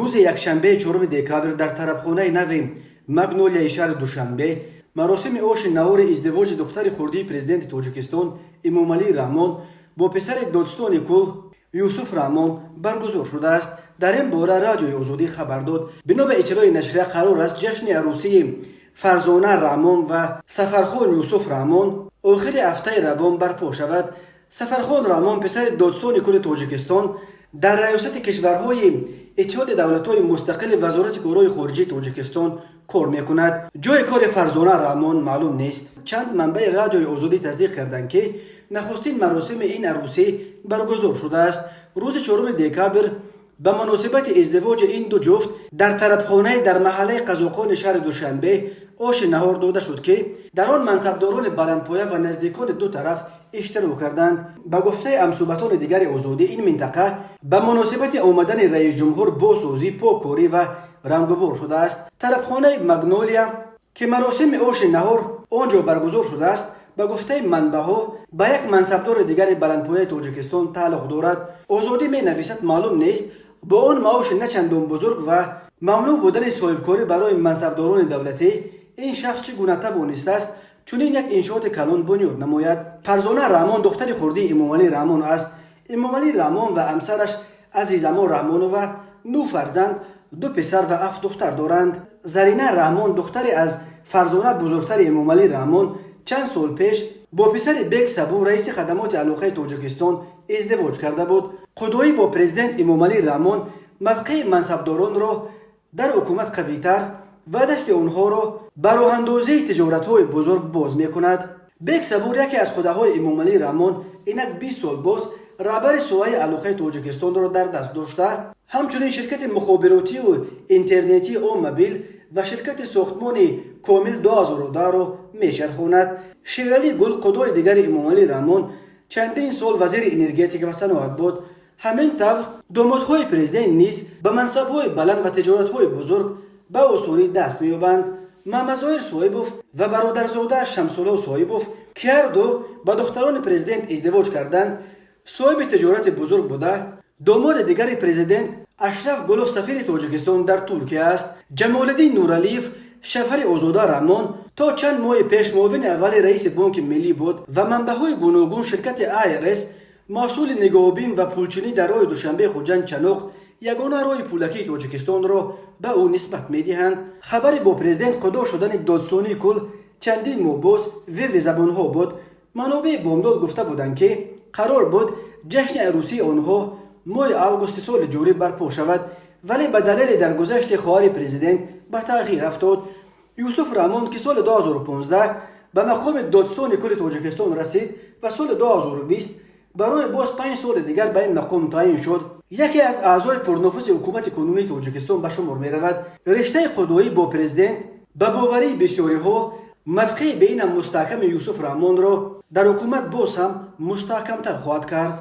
Рӯзи якшанбе, 4 декабр, дар тарабхонаи нави Магнолияи шаҳри Душанбе маросими оши наҳори издивоҷи духтари хурдии Президенти Тоҷикистон Эмомалӣ Раҳмон бо писари додситони кулл Юсуф Раҳмон баргузор шудааст. Дар ин бора Радиои Озодӣ хабар дод. Бино ба иттилои нашрия, қарор аст ҷашни арӯсии Фарзона Раҳмон ва Сафархон Юсуф Раҳмон охири ҳафтаи равон барпо шавад. Сафархон Раҳмон, писари додситони кулли Тоҷикистон, дар Раёсати кишварҳои Иттиҳоди давлатҳои мустақили Вазорати корҳои хориҷии Тоҷикистон кор мекунад. Ҷои кори Фарзона Раҳмон маълум нест. Чанд манбаи Радиои Озодӣ тасдиқ карданд, ки нахустин маросими ин арӯсӣ баргузор шудааст. Рӯзи 4 декабр ба муносибати издивоҷи ин ду ҷуфт дар тарабхонае дар маҳаллаи Қазоқони шаҳри Душанбе оши наҳор дода шуд, ки дар он мансабдорони баландпоя ва наздикони ду тараф иштирок карданд. Ба гуфтаи ҳамсӯҳбатони дигари Озодӣ, ин минтақа ба муносибати омадани раисҷумҳур босозӣ, поккорӣ ва рангубор шудааст. Тарабхонаи Магнолия, ки маросими оши наҳор он ҷо баргузор шудааст, ба гуфтаи манбаъҳо, ба як мансабдори дигари баландпояи Тоҷикистон тааллуқ дорад. Озодӣ менависад, маълум нест, бо он маоши начандон бузург ва мамнӯъ будани соҳибкорӣ барои мансабдорони давлатӣ ин шахс чӣ гуна тавонистааст чунин як иншооти калон бунёд намояд. Фарзона Раҳмон духтари хурдии Эмомалӣ Раҳмон аст. Эмомалӣ Раҳмон ва ҳамсараш Азизамо Раҳмонова нӯ фарзанд, ду писар ва ҳафт духтар доранд. Зарина Раҳмон, духтари аз Фарзона бузургтари Эмомалӣ Раҳмон, чанд сол пеш бо писари Бек Сабур, раиси Хадамоти алоқаи Тоҷикистон, издивоҷ карда буд. Қудоӣ бо президент Эмомалӣ Раҳмон мавқеи мансабдоронро дар ҳукумат қавитар ва дасти онҳоро ба роҳандозии тиҷоратҳои бузург боз мекунад. Бек Сабур, яке аз қудаҳои Эмомалӣ Раҳмон, инак 20 сол боз раҳбари соҳаи алоқаи Тоҷикистонро дар даст дошта, ҳамчунин ширкати мухобиротию интернетии Омобил ва ширкати сохтмони Комил 2010-ро мечархонад. Шералӣ Гул, қудои дигари Эмомалӣ Раҳмон, чандин сол вазири энергетика ва саноат буд. Ҳамин тавр, домодҳои президент низ ба мансабҳои баланд ва тиҷоратҳои бузург ба осонӣ даст меёбанд. Муҳаммадзоҳир Соҳибов ва бародарзода Шамсулло Соҳибов, ки ҳарду ба духтарони президент издивоҷ карданд, соҳиби тиҷорати бузург буда, домоди дигари президент Ашраф Гулов сафири Тоҷикистон дар Туркия аст. Ҷамолиддин Нуралиев, шавҳари Озода Раҳмон, то чанд моҳи пеш муовини аввали раиси Бонки Миллӣ буд ва манбаъҳои гуногун ширкати АРС, масъули нигоҳубин ва пулчинӣ дар роҳи Душанбе, Хуҷанд, Чаноқ, ягона роҳи пулакии Тоҷикистонро ба ӯ нисбат медиҳанд. Хабари бо президент қудо шудани додситонии кулл чандин моҳ боз вирди забонҳо буд. Манобеи Бомдод гуфта буданд, ки қарор буд ҷашни арӯсии онҳо моҳи августи соли ҷорӣ барпо шавад, вале ба далели даргузашти хоҳари президент ба таъхир афтод. Юсуф Раҳмон, ки соли 2015 ба мақоми додситони кулли Тоҷикистон расид ва соли 2020 барои боз 5 соли дигар ба ин мақом таъин шуд, яке аз аъзои пурнуфузи ҳукумати кунунии Тоҷикистон ба шумор меравад. Риштаи қудоӣ бо президент, ба боварии бисёриҳо, мавқеи беинам мустаҳками Юсуф Раҳмонро дар ҳукумат боз ҳам мустаҳкамтар хоҳад кард.